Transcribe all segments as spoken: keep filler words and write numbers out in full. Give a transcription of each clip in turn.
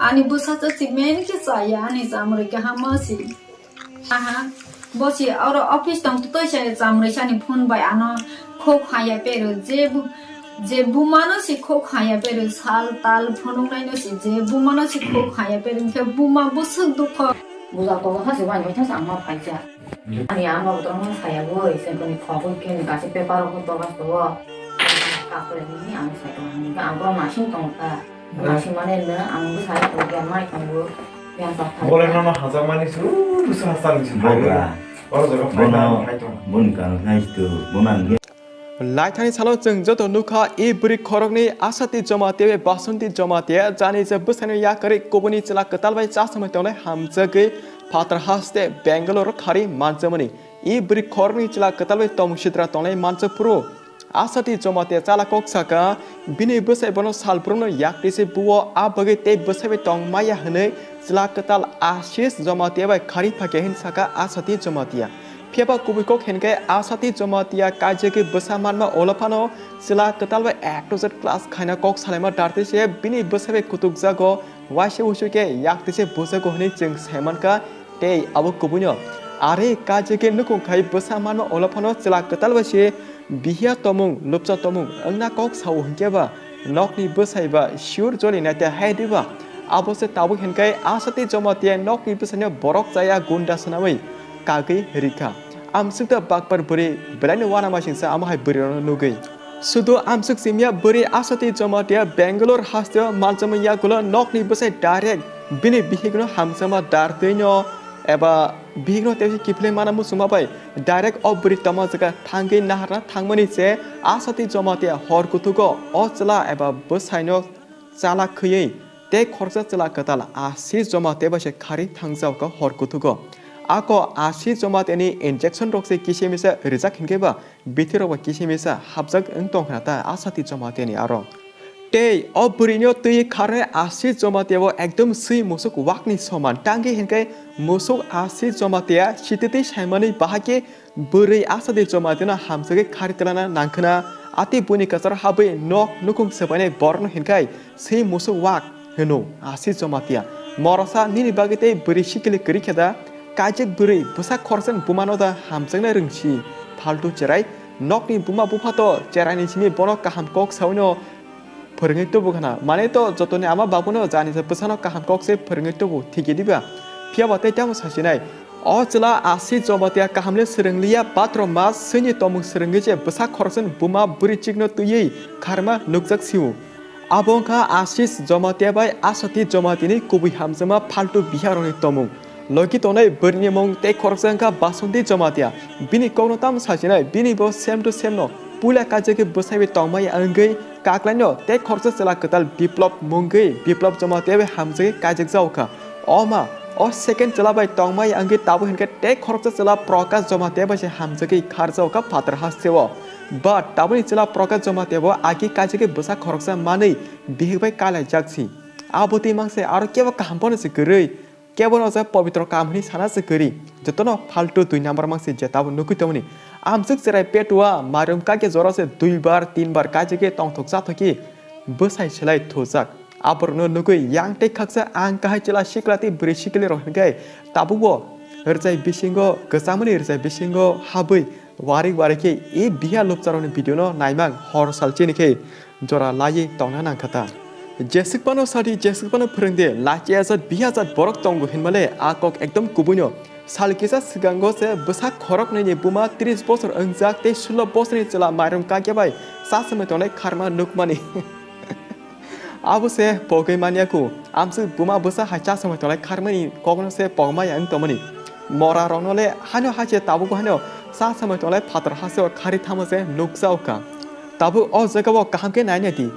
Ani bwsa se chimani khe chaya, ani chamrwi kaham ma si. Aha, bo si oro office tong toi se chamrwi sani phone bai ano khok haya pero je bu-, je buma no si khok haya pero sal tal phunuk nai no si je buma no si khok haya pero khe buma bwswk dukho. Buja ko ha se wani tha sa ma phaija. Ani ama botong no saya bo se koni khok khe ni kasi paper ko to gas to. Ka ko ni ang sai to ni ang ko ma sing tong ta. Masing mane no ang bwsai tongya mai tongo. Yang tak thai. Bolai nono hajak mani su, su hasal ni sing. Boga. Oro jaga phai Bono, na phai tong. Boni kano nai tu, bono ang ge. Laithani salo chwng joto nukha, e bwrwi khoroknwi Asati Jamatia bai Basanti Jamatia jani je bwsaino yakarwi kubuni chwla kwtal bai cha samai tongnai hamjagwi phatar haste Bangalore khari manjamani. E bwrwi khoroknwi chwla kwtal bai tongmung sitra tongnai manjak phuru. Asati Jamatia chala kok saka, bini bwsai bono salbrumno yaktwi se buo, a bagwi tei bwsai bai tong maya hwnwi chwla kwtal Ashish Jamatia bai khari phakya hin saka Asati Jamatia. Phiya ba kubui kok hinkhe Asati Jamatia kaijagwi bwsa manma ulo phano chwla kwtal bai A to Z class khaina kok salaima dartwi se bini bwsai bai kutukjago, waisa usu khe yaktwi se bujago hwnwi chwng sai mankha. Tei abo kubuino are kaijagwi nukhung khai bwsa manma ulo phano chwla kwtal bai se bihiya tomung, lupcha tomung wngna kok sao hinkhe ba nokni bwsai ba sure joli naite hai diba? Abo se tabuk hinkhe Asati Jamatia nokni bwsaino borok chaya gunda swnamwi kagwi rikha. Amsukda bakpar bwrwi belaino uanamasingsa amo hai bwrwirokno nugwi. Sudu amsuk simya bwrwi Asati Jamatia Bangalore hasteo manjamwi yagulo nokni bwsai direct bini bihikno hamjakma dar twino eba bihikno tebse kiphilwi mana muchungma bai direct o bwrwi tongma jaga thangwi naharna thangmani se Asati Jamatia hor kuthugo o chwla eba bwsaino chala khwiwi tei khoroksa chwla kwtal Ashish Jamatia bai se khari thangjak kha hor kuthugo. Ako Ashish Jamatiani injection rok se kisa misa rijak hinkhe ba bithi rok bai kisa misa hapjak wng tong khna ta Asati Jamatiani aro. Tei o bwrwino twi kharnai Ashish Jamatia bo ekdom swi musuk wakni soman. Tangwi hinkhe musuk Ashish Jamatia sititwi saimani bahai khe bwrwi Asati Jamatiano hamjagwi khari twlana nangkhwna. Ati buini kwcharo habwi nok nukhung swbainai borokno hinkhai swi musuk wak hwno Ashish Jamatia. Morosa nini bagwi tei bwrwi sikili kwrwi khe da? Kaijak bwrwi bwsa khoroksa bumano da hamjakna rwngsi? Phaltu cherai. Nokni buma bupha to cheraini simi bono kaham kok saui no phwrwngwi tubu khna. Mane to jotoni ama babuno jani je bwsano kaham kok se phwrwngwi tubu, thik ya diba? Phiya ba tei tamo sasinai. O chwla Ashish Jamatia kaham le swrwng liya, patro mas swini tomung swrwngwi je bwsa khoroksa buma bwrwi chikno twiwi kharma nukjak sio. Abo wngkha Ashish Jamatia bai Asati Jamatiani kubui hamjakma phaltu biharokni tomung. Logi tongnai bwrwini mung tei khoroksa wngkha Basanti Jamatia. Bini kokno tamo sasinai, bini bo same to same no puila kaijagwi bwsai bai tongmaya wngwi kaklaino tei khoroksa chwla kwtal Biplop mungwi Biplop Jamatia bai hamjagwi kaijakjak kha. O ma, o second chwla bai tongmaya wngwi tabuk hinkhe tei khoroksa chwla Prakash Jamatia bai se hamjagwi kharjak kha phatar hasteo. But tabukni chwla Prakash Jamatia bo agi kaijagwi bwsa khoroksa manwi bihik bai kailaijak si. Abo twi mangse aro kebo kaham bono se kwrwi. Kebo no je pobitro kam hwnwi sana se kwrwi, jotono phaltu dui number mang se je tabuk nugwi tongmani. Amswk cherai petua mairum kakya jora se dui bar, tin bar kaijagwi tongthok chathokhi bwsai selai thujak. Aborokno nugwi yang tei khaksa ang kahai chwla sikla tei bwrwi sikli rok hinkhe tabukbo rwchai bisingo kwchamani rwchai bisingo habwi Wari wari khe e biha lupcharokni video no naimang hor sal chini khe jora laiwi tongna nangkha ta. Jeswk phano sadi, jeswk phano phwrwngdi, lachi ajat biha jat borok tongo hinmale a kok ekdom kubuino. Sal kisa swkango se bwsa khoroknwini buma tris bosor wngjak tei sulo bosorni chwla mairum kakya bai cha swmai tongnai kharma nukmani. Abo se pogwi manya kho. Amswk buma bwsa hai cha samai tonglai kharmani kokno se pogma ya wng tongmani. Mora rokno le haino hai se tabuk haino cha samai tonglai phatar hasteo khari thamo se nukjao kha. Tabuk o jaga o kaham khe nai nai di.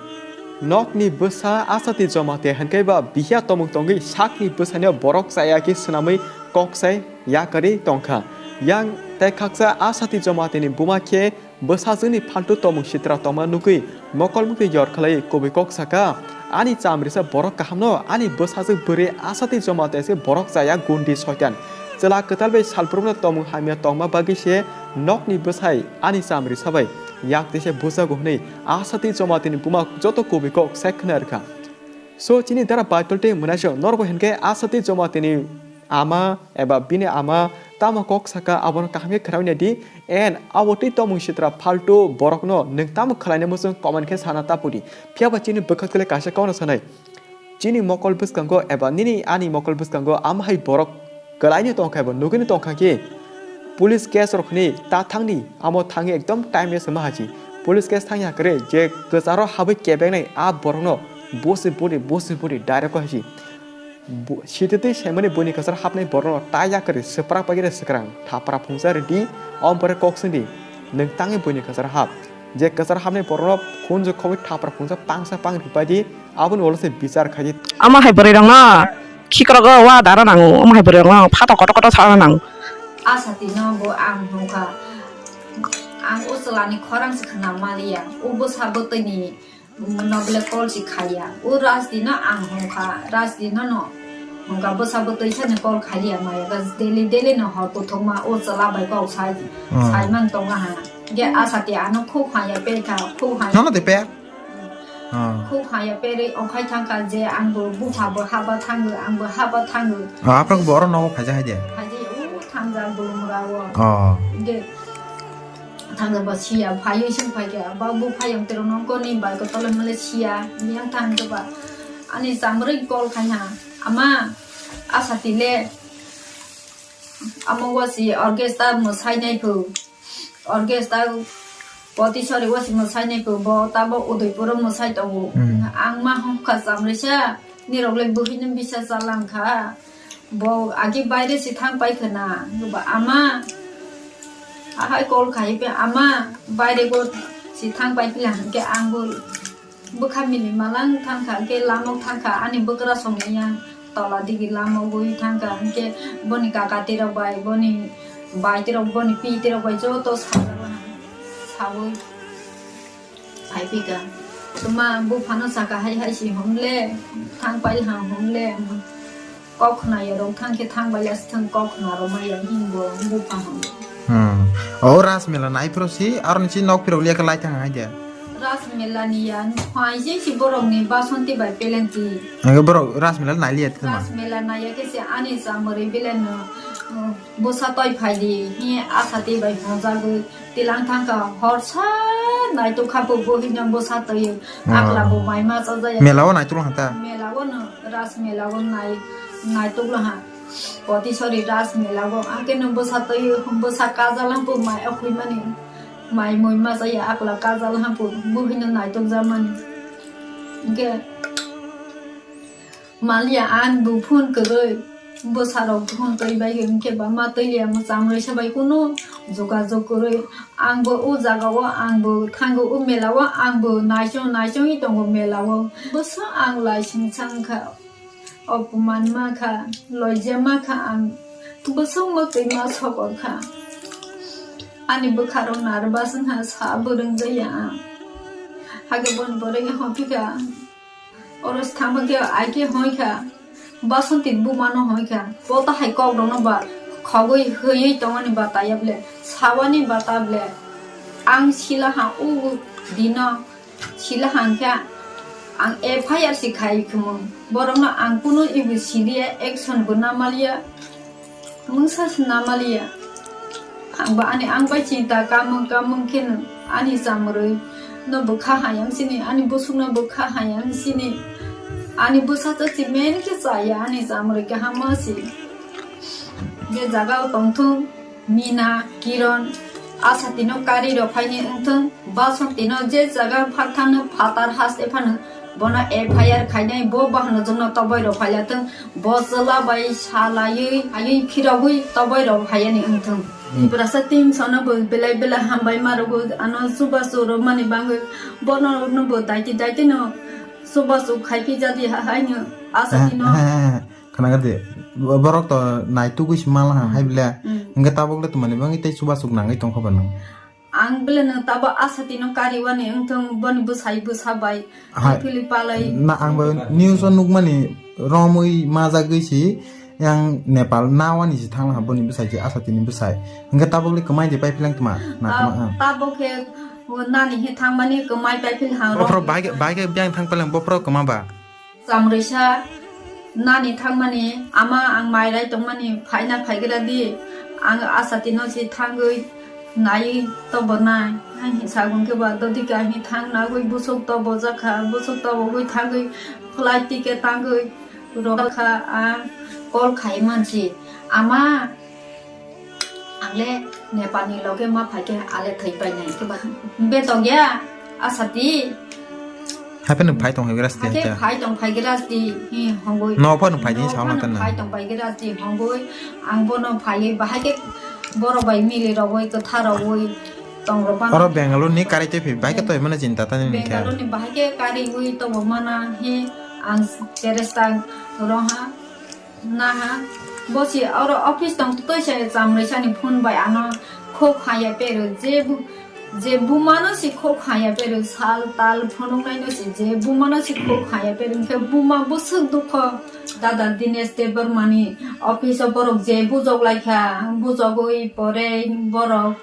Nokni bwsa Asati Jamatia hinkhe ba bihiya tomung tongwi sakni bwsano borok chaya khe swnamwi kok sai yakarwi tongkha. Yang tei khaksa Asati Jamatiani buma khe bwsajwkni phaltu tomung sitra tongma nugwi mokol mukti yor khlaiwi kubui kok saka, "Ani chamrisa borok kahamno, ani bwsajwk bwrwi Asati Jamatia se borok chaya gundi soitan. Chwla kwtal bai salbrumno tomung hamya tongma bagwi se nokni bwsai ani chamrisa bai yak twi se bujago," hwnwi Asati Jamatiani buma joto kubui kok se khna rwkha. So chini dara Baitul tei Munaisho norbo hinkhe Asati Jomatini ama eba bini ama tamo kok saka abono kaham khe khwnawi naidi, and abo tei tomung sitra phaltu borokno nwng tamo khwlaina muchung comment khe sana tapudi. Phiyaba chini bwkhaktwle kaisa kokno sanai. Chini mokol bwskango eba nini ani mokol bwskango ama hai borok kwlaino tongkha eba nugwino tongkha khe police case rok hwnwi ta thangni amo thangwi ekdom time waste wngma hachi. Police case thangya kwrwi je kwcharo habwi kebeknai a borokno bosi budi bosi budi direct o hachi. Bo-, sititwi saimani buini kwcharo hapnai borokno ta yakarwi swprak bagwi swkrang thapra phungsa rwdi, o borok kok swngdi, nwng tangwi buini kwcharo hap. Je kwcharo hapnai borokno khunju khobwi thapra phungsa pangsa pang rwpaidi, aboni ulo se bichar khaidi. Omo hai bwrwi rokno khikrogo wa dara nango, omo hai bwrwi rokno phato kotor kotor sana nango. Asati no bo ang hwnka, ang o chwlani khorang se khna maliya, o bwsa bwtwi ni no bele call si khaiya. O Rajdi no ang hwnka, Rajdi no no hwnka bwsa bwtwi sani call khaiya maya ga daily daily no hor kuthukma o chwla bai kok sai, hmm, sai man tonga ha. Ge Asati ano khuk haya pe kha, khuk haya. Nono de pe? Hmm. Ah. Khuk haya pe re okhai thangka je ang bo bupha bo haba thango, ang bo haba thango. Ah, aprak bo oro nogo phaja hai de. Phaji o thangja bulumra o. Oh. Ge Thangja ba siya, phaiwi sing phaikha, ba bo phai ang tero nong koni bai ko tole male siya, yang thang to ba. Ani chamrwi call khai ha, ama, Asati le, ama wasi orchestra mwsai nai phu, orchestra, Potisori wasi mwsai nai phu, bo tabo Udaipur o mwsai tongo. Hmm. Ang ma hokha chamrwi sa, nirok le buhino bisa chalang kha. Bo agi baire si thang pai khna, ba ama, ahai call khai pe ama, baire go si thang pai pila hwnkhe ang bo bwkha mili malang thang kha, hwnkhe lama thang kha, ani bwkra songni yang tola digi lama gwi thang kha, hwnkhe boni kaka tirok bai, boni bai tirok, boni pi tirok bai joto sajak sawi. Phai phika. Tuma buphano saka hai hai si hum le, thang pai ha hum le. Kok khna ya rong thang khe thang bai ya si thang kok khna rong ma ya him bo bupha hum. Hmm. O Ras Mela nai phro si, aro ni si nok phiro liya khe lai thang hai de. Ras Mela ni ya, phai si si borok ni Basanti bai Pelenti. Ang borok Ras Mela nai liya thuma. Ras Mela nai ya khe si ani sa mori bile no. Hmm. Bwsa toi phai di, hi Asati bai hwnjagwi tilang thang kha, horsa naituk kha bo, bo hino bwsa twi, hmm, akla bo mai ma chajaya. Mela o naituk lang ta? Mela o no, Ras Mela o nai, naituk lang ha. Potisori Ras Mela o, ang khe no bwsa twi, bwsa kajal lang bo mai o khwi mani, mai mui ma chaya, akla kajal lang bo, bo hino naituk ja mani. Hwnkhe, Maliya ang bo phone kwrwi, bwsarok phone twi bai hwnkhe ba ma twi liya mwchang rwisa bai kunu jogajog kwrwi. Ang bo o jaga o ang bo thango, o mela o ang bo naisong naisongwi tongo mela o. Bwswk ang laising chang kha, opoman ma kha, loija ma kha ang, bwswk mwktwi ma sokor kha. Ani bwkha rok narwbas wngkha sa bwrwng jaya ang. Hake boni borok wngkha phika. Oro se thangma khe ai khe hoi kha, Basanti buma no hoi kha, bo ta hai kok rok no ba khogwi hwiwi tongmani ba ta ya ble, sawani ba ta ble. Ang sila ha o dino, sila ha hwnkhe ang F I R se khai khumung. Borok no ang kunu ebo siliya, action bo na maliya. Mungsa se namaliya. Ang ba ani ang bai chinta kamung kamung khe no ani chamrwi no bwkha hayang sini, ani bwswk no bwkha hayang sini, ani bwsa cha chimen khe chaya ani chamrwi kaham ma si. Je jaga o tongthung, Mina, Kiron, Asati no kari rok phaini wngthung, Basanti no je jaga phathang no phatar haste phano bono F I R khainai, bo bahano jongno toboi rok phailathung. Bo chwla bai salaiwi, aiwi phirogwi toboi rok hayani wngthung. Hmm. Tiprasa team sono bo belai belai hambai ma rwgo, ano chubachu rwmani bagwi bono no bo daiti daiti no chubachu khai phi jadi ha-, haino Asati no. Eh, eh, eh, eh, khwnaga de. Bo-, borok to naitugwi se mala ha, hmm, hai bile. Hmm. Hwnkhe tabuk le twmani bagwi tei chubachu nangwi tongkha ba nang. Ang bele no tabo Asati no kariwani wngthung boni bwsai bwsa bai. Hai. Philip palai. Na ang bo news o nukmani romwi majagwi si yang Nepal nawani si thangla ha boni bwsai si Asati ni bwsai. Hwnkhe tabuk le kwmai de pai philang tma? Na tma ang. Tabuk khe nani he thangmani kwmai pai phil ha. Bophro bai bai khe biang thang palang bophro kwma ba. Chamrisa nani thangmani, ama ang mairai tongmani, phaina phaigra di, ang Asatino si thangwi naiwi tobo nai, hai hinsa hwnkhe ba dodika hi thang nagwi busuk tobo jakha, busuk tobogwi thangwi flight ticket tangwi rokha, ang call khai mansi, ama. Angle Nepalni loge ma phaikhe ale thwi painai khe ba. Betong ya, Asati. Hape nwng phai tong phai gra sdi Hake hacha. Phai tong phai gra sdi, hi hongoi. No pha nwng phai di No sa pha ma nwng tan na. Phai tong phai gra sdi hongoi. Ang bono phai bahai khe borok bai mili rogoi, kwtha rogoi, tong rok ba. Oro Bangalore ni karai tei phi, bahai khe Hmm. Toi mana chinta tani ni khe. Bangalore ni bahai khe kari ui tobo mana, hi ang teresta roha. Naha, bosi oro office tong toi se Chamrisa ni phone bai ano kho khaya pero je bu-, je buma no si kho khaya pero sal tal phunuk nai no si je buma no si kho khaya pero hwnkhe buma bwswk dukho dada Dinesh Debbarma ni office o borok je bujok lai kha bujogwi pore borok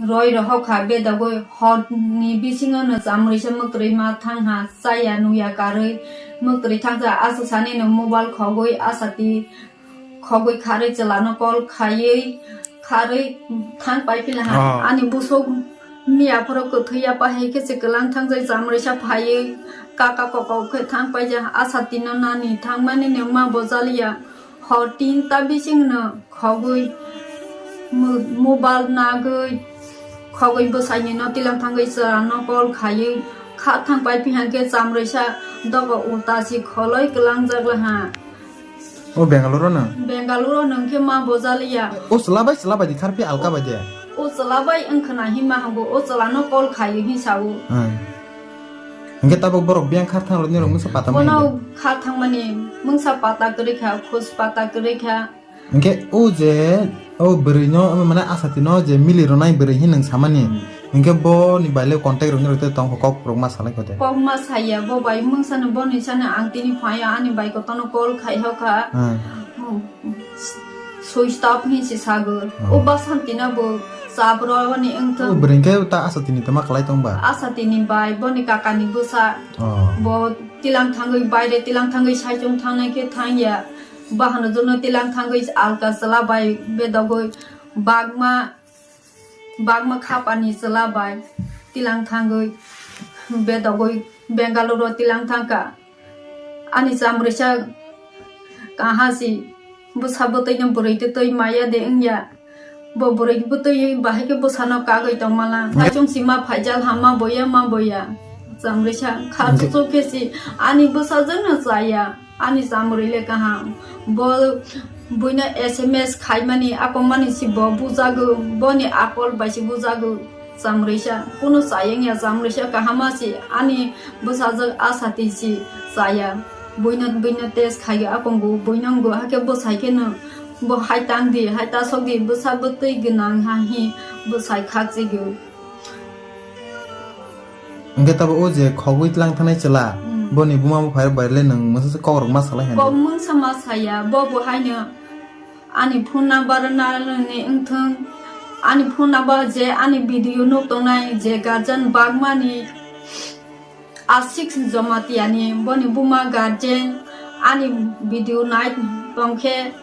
Roi rohor kha bedagwi hor ni bisingo no Chamrisa mwkrwi ma thang ha chaya nuya karwi mwkrwi thangsa aswk sani no mobile khogwi Asati khogwi kharwi chwla no call khaiwi kharwi thang pai phila ha. Oh. Ani busuk miya phoro kwthwi ya pahai khe se kwlang thangjai Chamrisa phaiwi kaka koko khe thang pai ja Asati no nani thangmani no ma bo jaliya. Hor tinta bisingno khogwi mo-, mobile nagwi khogwi bwsaini no tilang thangwi chwla no call khaiwi kha thang pai phiya khe Chamrisa dogo ulta si kholoi kwlangjak laha. O Bengaluru no? Bengaluru no hwnkhe ma bojaliya. O chwla bai chwla bai di kharpi alka bai de? O chwla bai wngkhwna hima hango o chwla no call khaiwi hinsa o. Hmm. Hwnkhe tabuk borok biyang khar thang rwni rok mungsa pata Bono mani. Kha thangmani mungsa pata kwrwi kha, khus pata kwrwi kha. Hwnkhe o je o bwrwi no, mane Asati no je mili rwnai bwrwi hin nwng samani. Hmm. Hwnkhe bo ni bai le contact rwni rok tei tong kok rok ma salai kho de. Kok ma saya bo bai mungsa no bo ni sani ang tini phai ani bai kotono call khai ho kha. Hmm. Hmm. Switch off hin si sago. Oh. O Basanti no bo chabro ni wngthong. O bwrwi khe ta Asati ni tama kwlai tong ba? Asati ni bai, boni kaka ni bwsa. Oh. Bo tilang thangwi baire tilang thangwi saichung thangnai khe thangya. Bahano jono tilang thangwi alka chwla bai bedogwi bagma, bagma khapani chwla bai tilang thangwi bedogwi Bengaluru tilang thangkha. Ani Chamrisa kaha si bwsa bwtwi no bwrwi twi twi maya de wngya. Bo bwrwi bwtwi bahai khe bwsa no kagwi tongmala. Nge- Saichung si ma phaijal ha ma boya ma boya. Chamrisa kha Nge- chuchuk khe si ani bwsa jwng no chaya. Ani Chamrwi le kaham. Bo buino S M S khaimani akongmani si bo bujago. Boni akol bai si bujago. Chamrisa, kunu chayeng ya Chamrisa kahama si ani bwsajwk Asati si chaya. Buino, buino test khai akongo, buino ngo hake bwsai kheno bo hai tang di, hai tasok di, bwsa bwtwi gwnang ha hi bwsai khakchigo. Hwnkhe tabo o je khogwi tlang thanai chwla, Hmm. Boni buma buphai rok bai le nwng masa kok rok ma salai hwn. Kok mungsa ma saya, bo bo haino Ani phone number nani wngthung, ani phone number je ani video nuk tongnai je guardian bagmani Ashish Jamatia ni boni buma guardian ani video nai tongkhe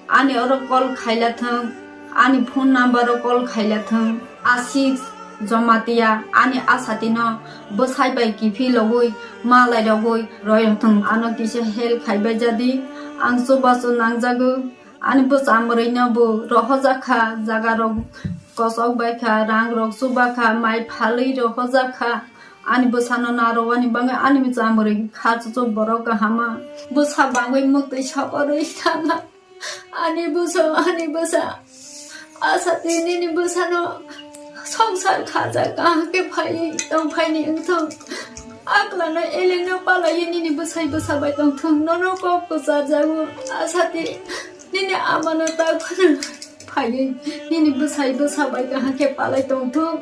ani oro call khailathung, ani phone number o call khailathung. Ashish Jamatia ani Asati no bwsai bai kiphilogwi malairogwi roirothung, ano kisa help khaibai jadi, ang chubachu nangjago. Ani bwsa mwrwino bo rohorjak kha, jaga rok kosok bai kha, rang rok chuba kha, mai phalwi rohorjak kha. Ani bwsano narwani bagwi ani bwsa mwrwi kha chuchuk borok kahama. Bwsa bangwi mwktwi sokorwi thangkha. Ani bwsa, ani bwsa. Asati nini bwsano songsar khajak kaham khe phaiwi tong phaini wngthung. Aklano elengno palaiwi nini bwsai bwsa bai tongthung. Nono kok kwcharjago. Asati nini amano ta phano phaiwi nini bwsai bwsa bai kaham khe palai tongthung.